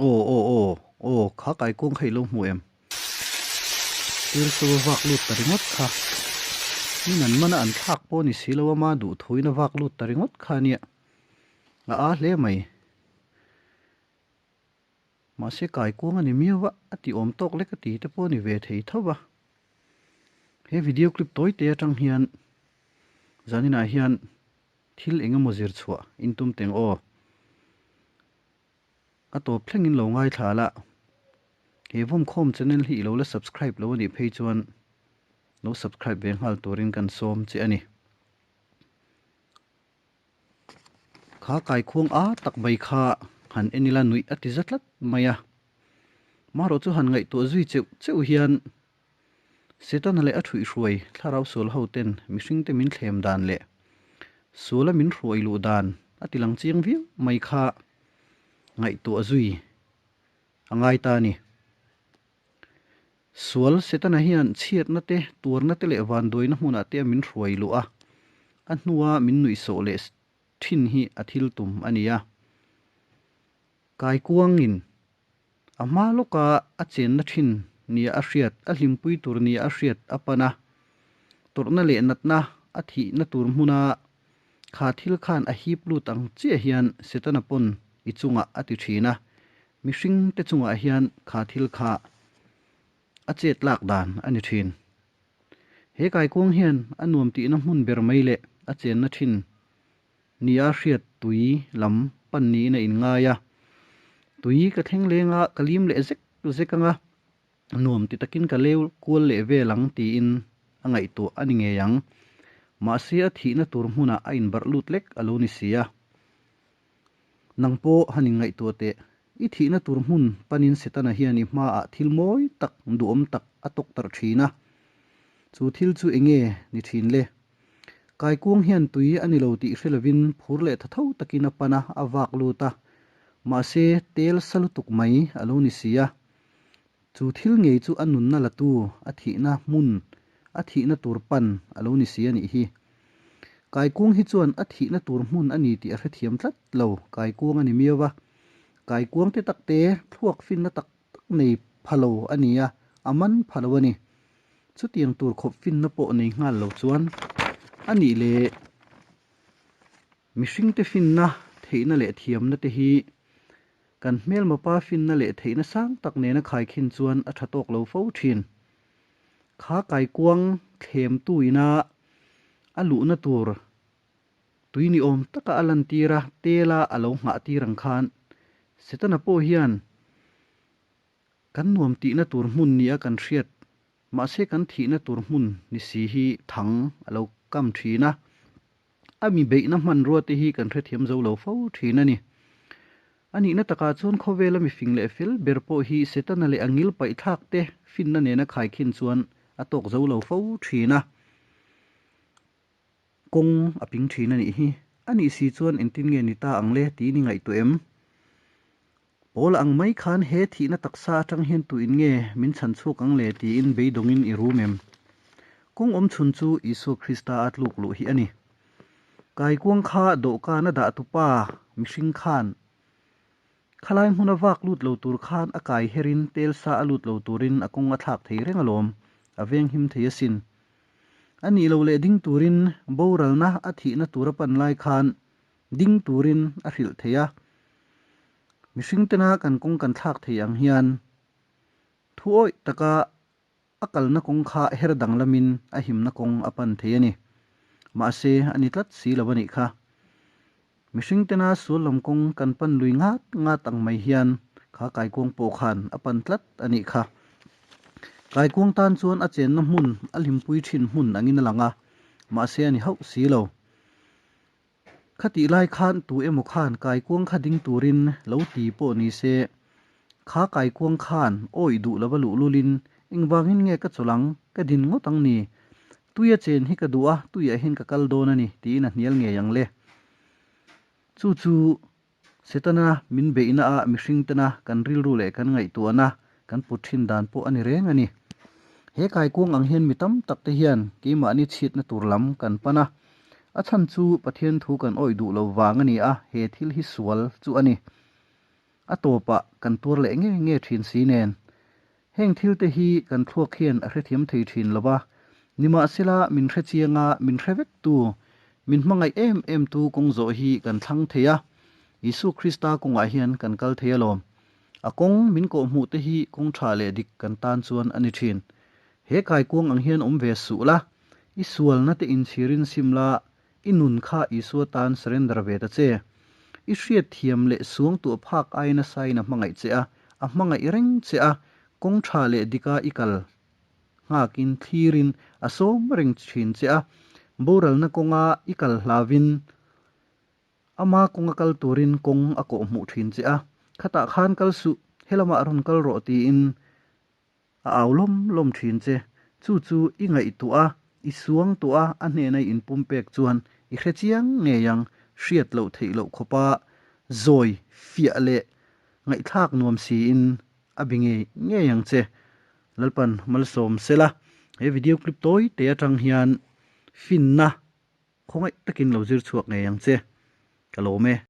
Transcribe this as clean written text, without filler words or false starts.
Aw aw aw aw kha kaikuang kha i lo hmu em? Tirso a vak lut ta ringawt kha. Min an mana an thlak pawh ni si lo a ma duh thuin a vak lut ta ringawt kha a nia. A a hle mai. Mahse kaikuang a ni miau a, a ti awm tawk lek a ti te pawh a ni ve thei tho va. He video clip tawi te atang hian zaninah hian thil eng emaw zir chhuah in tum teng aw. A tawp thlengin lo ngaithla la. He Vawmkhawm channel hi i lo la subscribe lo a nih phei chuan lo subscribe ve nghal turin kan sawm che a ni. Kha kaikhuang a tak mai kha han en ila nuih a ti za tlat mai a. Marawh chu han ngaihtuah zui cheuh cheuh hian Setana leh a thuihhruai thlarau sual ho ten mihringte min thlem dan leh suala min hruai luh dan a ti lang chiang viau mai kha ngaihtuah zui a ngai ta a ni. Sual Setana hian chhiatna te, tuarna te leh vanduaina hmunah te a min hruai luh a, a hnua min nuihsawh leh thin hi a thil tum a ni a. Kaikuangin a hma lawka a chenna thin nia a hriat, a hlimpui tur nia a hriat a pan a, tawrhna leh natna a thihna tur hmuna kha thil khan a hip lut ang chiah hian Setana pawn i chungah a ti thin a, mihring te chungah hian kha thil kha a chet lak dan a ni thin. He kaikuang hian a nuam tihna hmun ber mai leh a chenna thin Nia hriat tui lam pan niin a inngai a, tui ka thleng leng a, ka lim leh zek zek ang a, nuam ti takin ka leu kual leh vel ang tiin a ngaihtuah a ni ngei ang. Mahse a thihna tur hmunah a inbarh lut lek a lo ni si a. Nang pawh han inngaihtuah teh, i thihna tur hmun panin Setana hian i hmaah thil mawi tak, duhawm tak a tawktarh thin a. Chu thil chu enge ni thin le? Kaikuang hian tui a ni lo tih hre lovin phur leh tha tho takin a pan a, a vak lut a. Mahse, tel sa lutuk mai a lo ni si a. Chu thil ngei chu a nunna latu, a thihna hmun, a thihna tur pan a lo ni si a nih hi. Kaikuang hi chuan a thihna tur hmun a ni tih a hrethiam tlat lo, kaikuang a ni miau a. Kaikuang te tak te, thluak finna tak tak nei pha lo a ni a, a man pha lo a ni. Chutiang tur khawp finna pawh nei nghal lo chuan a nih leh mihringte finna, theihna leh thiamna te hi kan hmelmapa finna leh theihna sang tak nena khaikhin chuan a tha tawk lo fo thin. Kha kaikuang thlemtu ina a luhna tur tui ni awm taka a lantir a, tela a lo nghah tir ang khan Setana pawh hian Kan nuam tihna tur hmun nia kan hriat, mahse kan thihna tur hmun ni si hi thang a lo kam thin a. A mi beihna hmanrua te hi kan hrethiam zo lo fo thin a ni. A nihna takah chuan khawvela mi fing leh fel ber pawh hi Setana leh a ngil paihthlak te finna nena khaikhin chuan a tawk zo lo fo thin a. Kawng a ping thin a nih hi. A nih si chuan engtin nge ni ta ang le tiin i ngaihtuah em? Pawl ang mai khan he thihna taksa atang hian tuin nge min chhan chhuak ang le tiin beidawngin i rum em? Kawng awm chhun chu Isua Krista a tluk luh hi a ni. Kaikuang kha dawhkan a dah tupa mihring khan khalai hmuna vak lut lo tur khan a kai herin telsa a lut lo turin a kawng a thlak thei reng alawm, a venghim thei asin. A nih loh leh ding turin boralna a thihna tur a pan lai khan ding turin a hrilh thei a. Mihring tena kan kawng kan thlak thei ang hian thu awih taka a kalna kawng kha her danglamin a himna kawng a pan thei a ni. Mahse, a ni tlat si lo a nih kha. Mihring tena sual lam kawng kan pan lui ngat ngat ang mai hian kha kaikuang pawh khan a pan tlat a nih kha. Kaikuang tan chuan a chenna hmun a hlimpui thin hmun angin a lang a, mahse a ni hauh si lo. Khatih lai khan tu emaw khan kaikuang kha ding turin lo ti pawh ni se, kha kaikuang khan awih duh lova luhlulin engvangin nge ka chawlh ang, ka din ngawt ang ni, tuia chen hi ka duh a, tuiah hian ka kal dawn a ni tiin a hnial ngei ang le. Chu chu Setana min beihna ah mihring tena kan rilru leh kan ngaihtuahna kan put thin dan pawh a ni reng a ni. He kaikuang ang hian mi tam tak te hian keimahni chhiatna tur lam kan pan a, a chhan chu Pathian thu kan awih duh lo vang a ni a, he thil hi sual chu a ni. A tawpah kan tuar leh nge nge thin si nen. Heng thil te hi kan thluak hian a hrethiam thei thin lo va, nimahsela min hrechiang a, min hre vek tu, min hmangaih em em tu kawng zawh hi kan thlang thei a, Isua Krista kawngah hian kan kal thei alawm. A kawng min kawhhmuh te hi kawng tha leh dik kan tan chuan a ni thin. He kaikuang ang hian awm ve suh la, i sualna te inchhirin sim la, I nun kha Isua tan surrender ve ta che. I hriatthiam leh suangtuah phak ai nasain a hmangaih che a, a hmangaih reng che a, kawng tha leh dika i kal nghakin thlirin a sawm reng thin che a, boralna kawnga i kal hlauvin ama kawnga kal turin kawng a kawhhmuh thin che a, khatah khan kal suh, helamah rawn kal rawh tiin A au lawm lawm thin che. Chu chu i ngaihtuah a, i suangtuah a, a hnena i inpumpek chuan i hre chiang ngei ang, hriat loh theih loh khawpa zawi fiah leh ngaihthlak nuam siin a bi ngei ngei ang che. Lalpan malsawm sela, he video clip tawi te atang hian finna khawngaih takin lo zir chhuak ngei ang che. Ka lawm e.